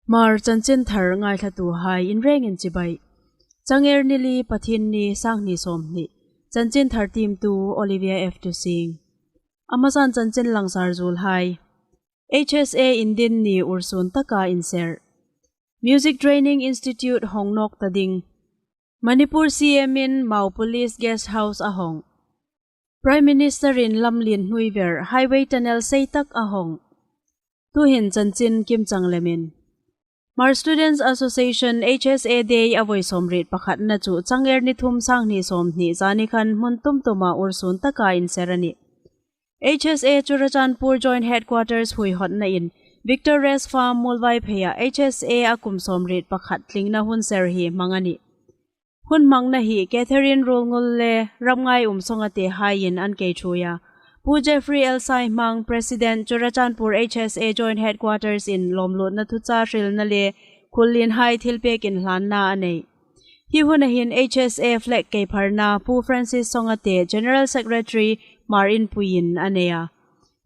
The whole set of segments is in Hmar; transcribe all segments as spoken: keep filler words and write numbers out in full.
Hmar chanchinthar ngaithlatuhai inrengin chibai. Changer ni li, Pathienni, sanghni sawmhni. Chanchinthar tiemtu Olivia F. Tusing. A hmasan chanchin langsar zuolhai. H S A indin ni ursun taka inser. Music Training Institute hong nawk ta ding. Manipur C M in Mao Police Guest House a hawng. Prime Minister-in lamlien hnuoi ver highway tunnel sei tak a hawng. Tuhin chanchin kimchang lemin. Hmar Students Association H S A Day a voi sawmriet pakhatna chu changer ni thum, sanghni sawmhni zani khan hmun tumtuma ursun taka inser a nih. H S A Churachandpur Joint Headquarters huihotnain Victor Rest Farm Muolvaipheiah H S A a kum sawmriet pakhat tlingna hun ser hi hmang a nih. Hun hmangna hi Catherine Ruolngul le Ramngai Um Songate haiin an kei ṭhuoi a. Pu Jeffrey L. Saimang, President, Churachandpur H S A Joint Headquarters-in lawmlutna thuchah hrilna le khuollienhai thilpek inhlanna a nei. Hi huna hin H S A flag keipharna Pu Francis Songate, General Secretary, Hmar Inpuiin a nei a.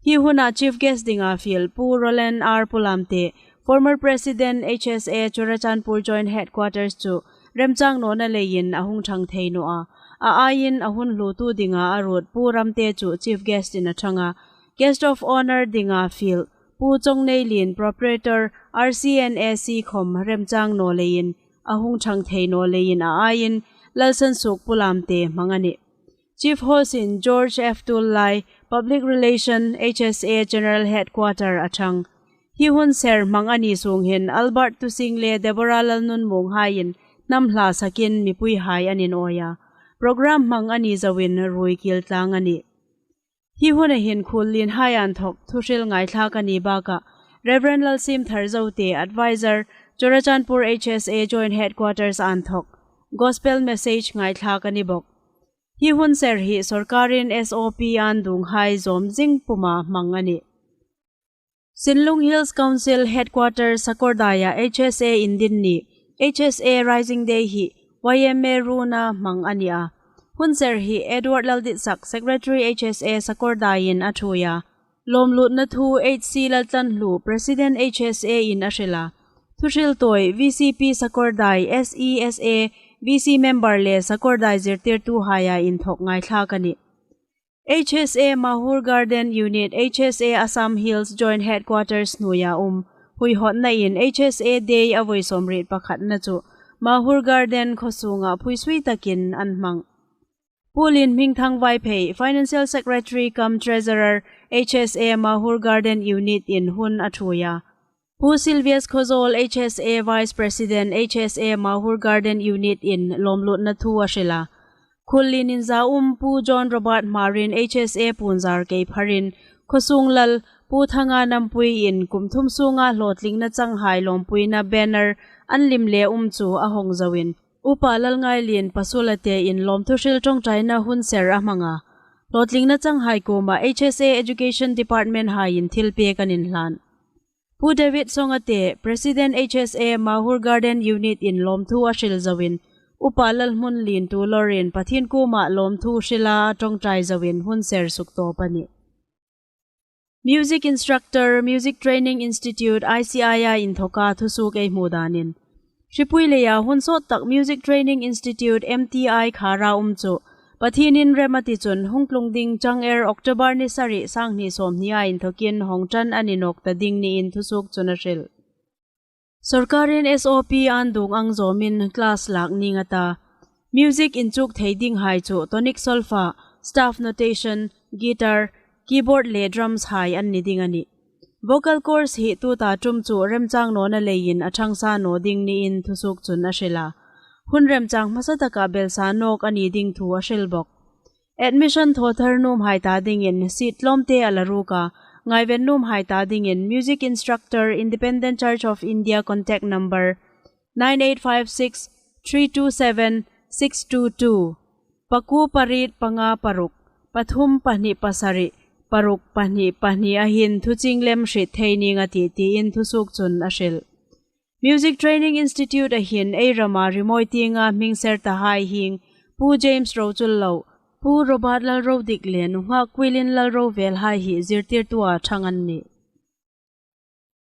Hi huna Chief Guest dinga fiel Pu Roland R. Pulamte, former President H S A Churachandpur Joint Headquarters chu remchang nawna leiin a hung ṭhang thei naw a. A aiin a hun hluotu dinga a ruot Pu Ramte chu Chief Guest-in a ṭhang a. Guest of Honour dinga fiel Pu Chongneilien, Proprietor, R C N A C khom remchang naw leiin a hung ṭhang thei naw leiin a aiin Lalsansuok Pulamte hmang a nih. Chief Host-in George F. Tuollai, Public Relation, H S A General Headquarter a ṭhang. Hi hun ser hmang a ni sung hin Albert Tusing le Deborah Lalnunmuong haiin hnam hla sakin mipuihai an inawi a. Program hmang a ni zoin ruoi kil tlang a nih. Hi huna hin khuollienhai inthawk thuhril ngaithlak a ni bakah Reverend Lalsiemthar Zote, Advisor, Churachandpur H S A Joint Headquarters inthawk gospel message ngaithlak a ni bawk. Hi hun ser hi sawrkarin S O P an dunghai zawm zing puma hmang a nih. Sinlung Hills Council Headquarters Sakordaia H S A indin ni, H S A Rising Day hi Y M A ruona hmang a ni a. Hun ser hi Edward Lalditsak, Secretary H S A Sakordaiin a ṭhuoi a. Lawmlutna thu H C Laltlanhlu, President H S A-in a hril a. Thuhril tawi V C P Sakordai, S E S A, V C member le Sakordai zirtirtuhaia inthawk ngaithlak a nih. H S A Mahur Garden Unit, H S A Assam Hills Joint Headquarters hnuoia um huihotnain H S A Day a voi sawmriet pakhatna chu Mahur Garden khaw sunga phuisui takin an hmang. Pu Lienhmingthang Vaiphei, Financial Secretary cum Treasurer, H S A Mahur Garden Unit-in hun a ṭhuoi a. Pu Sylvius Khawzawl, H S A Vice President, H S A Mahur Garden Unit-in lawmlutna thu a hril a. Khuollien inzaum Pu John Robert Hmarin H S A puonzar keipharin khaw sung lal Pu Thanganampuiin kum thum sunga hlawtlingna changhai lawmpuina banner an lim le um chu a hawng zoin Upa Lalngailien Pasulatein lawmthu hril ṭawngṭaina hun ser a hmang a. Hlawtlingna changhai kuoma H S A Education Department haiin thilpek an inhlan. Pu David Songate, President H S A Mahur Garden Unit-in lawmthu a hril zoin Upa Lalhmunlien Tuolor-in Pathien kuoma lawmthu hrila a ṭawngṭai zoin hun ser suktawp a nih. Music Instructor, Music Training Institute, I C I-a inthawka thusuok ei hmu danin. Hripui leia hun sawt tak Music Training Institute, M T I Khara um chu Pathienin rem a ti chun hung tlung ding changer October ni sari, sanghni sawmhnia inthawkin hawng ṭan a ni nawk ta ding niin thusuok chun a hril. Sawrkarin S O P an dung ang zawmin class lak ning a ta. Music inchuk thei dinghai chu tonic solfa, staff notation, guitar, keyboard le drums hai an ni ding a nih. Vocal course hi tuta ṭum chu remchang nawna leiin a ṭhangsa naw ding niin thusuok chun a hril a. Hun remchang hmasa taka belsa nawk a ni ding thu a hril bawk. Admission thaw thar nuomhai ta dingin seat tlawmte a la ruk a, ngaiven nuomhai ta dingin Music Instructor, Independent Church of India contact number nine eight five six three two seven six two two, pakuo pariet panga paruk, pathum pahni pasari, paruk pahni pahni-a hin thuchieng lem hriet thei ning a tih tiin thusuok chun a hril. Music Training Institute-a hin ei rama rimawi tienga hming ser tahai hieng Pu James Rochullo, Pu Robert Lalrodik le nunghak Quilin Lalrovelhai hi zirtirtua ṭhang an nih.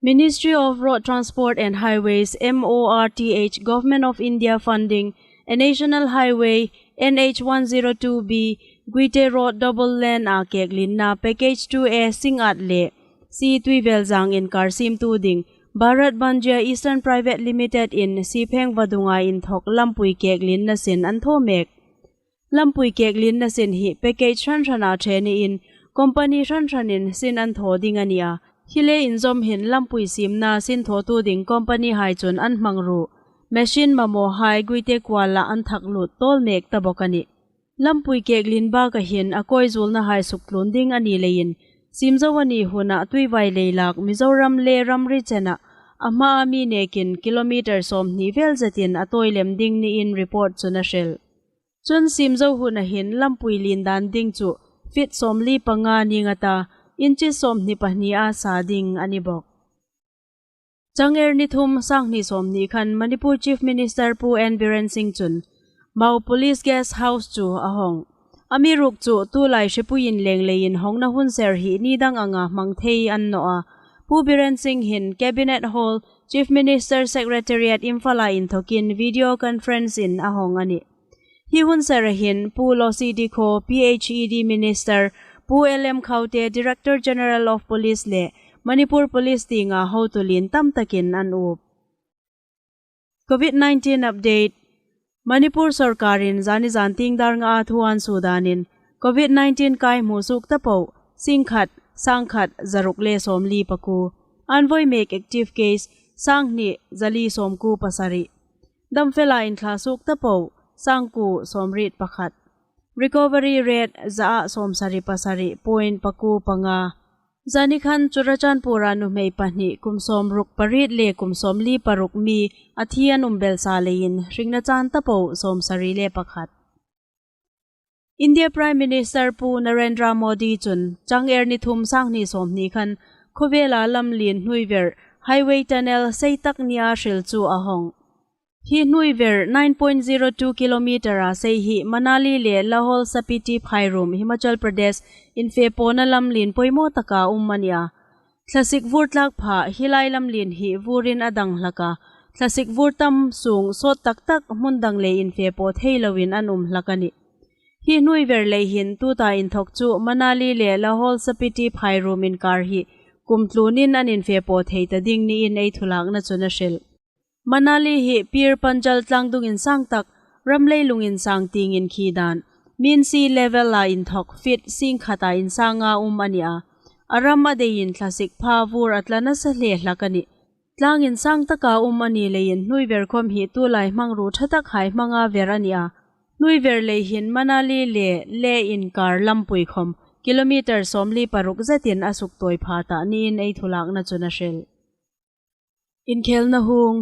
Ministry of Road Transport and Highways, M O R T H, Government of India funding, a National Highway, N H one zero two B, Guite Road double lane a keklinna package two A Singngat le C Tuivelzang inkar siemtu ding Bharat Banjia Eastern Private Limited in Sipheng vadunga inthok lampui keklinna sin an thaw mek. Lampui keklinna sin hi package hran hrana ṭhe niin company hran hranin sin an thaw ding a ni a. Hi le inzawm hin lampui siemna sin thawtu ding company hai chun an hmangruo machine mamawhai Guite kuala an thak lut tawl mek ta bawk a nih. Lampui keklin baka hin a kawi zuolnahai suktlun ding a ni leiin, siemzo a ni huna tuivai leilak Mizoram le ramri chena a hmaa mi nekin kilometer sawmhni vel zetin a tawi lem ding niin report chun a hril. Chun siemzo huna hin lampui lien dan ding chu feet sawmli panga ning a ta, inches sawmhni pahni a sa ding a ni bawk. Changer ni thum, sanghni sawmhni khan Manipur Chief Minister Pu N Biren Singh chun Mao Police Guest House chu a hawng. Amiruokchu tulai hripuiin leng leiin hawngna hun ser hi ni dang anga hmang thei a ni naw a. Pu Biren Singh hin Cabinet Hall, Chief Minister Secretariat Imphal-a inthokin video conference-in a hawng a nih. Hi hun sera hin Pu Losi Dikho, P H E D Minister, Pu L M Khaute, Director General of Police le Manipur Police tienga hotu lien tam takin an up. Covid nineteen update. Manipur sawrkarin zani zantieng dar ngaa thu an suo danin Covid nineteen kai hmusuok ta po singkhat, sangkhat, zaruk le sawmli pakuo. An voi mek active case sanghni, zali sawmkuo pasari. Damfela inthlasuok ta po sangkuo sawmriet pakhat. Recovery rate zaa sawmsari pasari point pakuo panga. Zani khan Churachandpur-a nuhmei pahni kum sawmruk pariet le kum sawmli paruk mi a thi an um belsa leiin hringna chan ta po sawmsari le pakhat. India Prime Minister Pu Narendra Modi chun changer ni thum sanghni sawmhni khan khawvela lamlien hnuoiver highway tunnel sei tak nia hril chu a hawng. Hi hnuoiver nine point zero two kilometer-a sei hi Manali le Lahaul Spiti phairuom Himachal Pradesh infepawna lamlien poimaw taka um a ni a. Thlasik vur tlak pha hi lai lamlien hi vurin a dang hlak a, thlasik vur tam sung sawt tak tak hmun dang le infepaw thei loin an um hlak a nih. Hi hnuoiver lei hin tuta inthok chu Manali le Lahaul Spiti phairuom inkar hi kum tlunin an infepaw thei ta ding niin ei thulakna chun a hril. Manali hi Pir Panjal tlangdung insang tak, ram leilung insang tieng inkhi dan, mean sea level-a inthok feet singkhata insanga um a ni a. A ram a deiin thlasik pha vur a tla nasa hle hlak a nih. Tlang insang taka um a ni leiin hnuoiver khawm hi tulai hmangruo ṭha takhai hmanga ver a ni a. Hnuoiver lei hin Manali le Leh inkar lampui khawm kilometer sawmli paruk zetin a suktawi pha ta niin ei thulakna chun a hril. Inkhelna hung.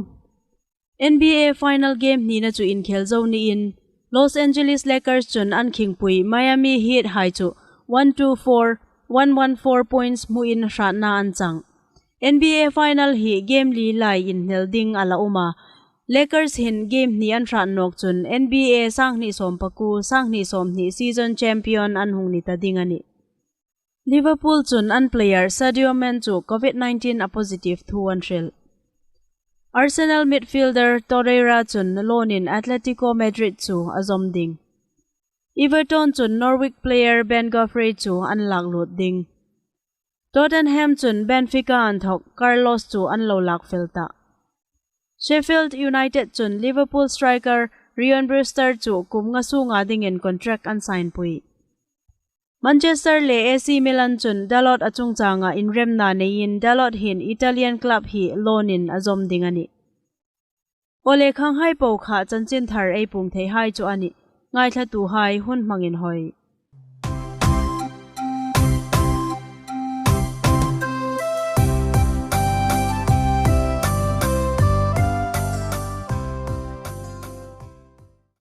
N B A final game hnina chu inkhel zo niin Los Angeles Lakers chun an khingpui Miami Heat hai chu one two four, one one four points hmuin hratna an chang. N B A final hi game li lai inhnel ding a la um a. Lakers hin game hni an hrat nawk chun N B A sanghni sawmpakuo, sanghni sawmhni season champion an hung ni ta ding a nih. Liverpool chun an player Sadio Mane chu Covid nineteen a positive thu an hril. Arsenal midfielder Torreira chun loan-in Atletico Madrid chu a zawm ding. Everton chun Norwich player Ben Godfrey chu an lak lut ding. Tottenham chun Benfica inthok Carlos chu an lo lak fel ta. Sheffield United chun Liverpool striker Ryan Brewster chu kum nga sunga dingin contract an sign pui. Manchester le A C Milan chun Dalot a chungchanga inremna neiin Dalot hin Italian club hi loan-in a zawm ding a nih. Aw le, khanghai po kha chanchinthar ei puong theihai chu a nih. Ngaithlatuhai hun hmang inhawi.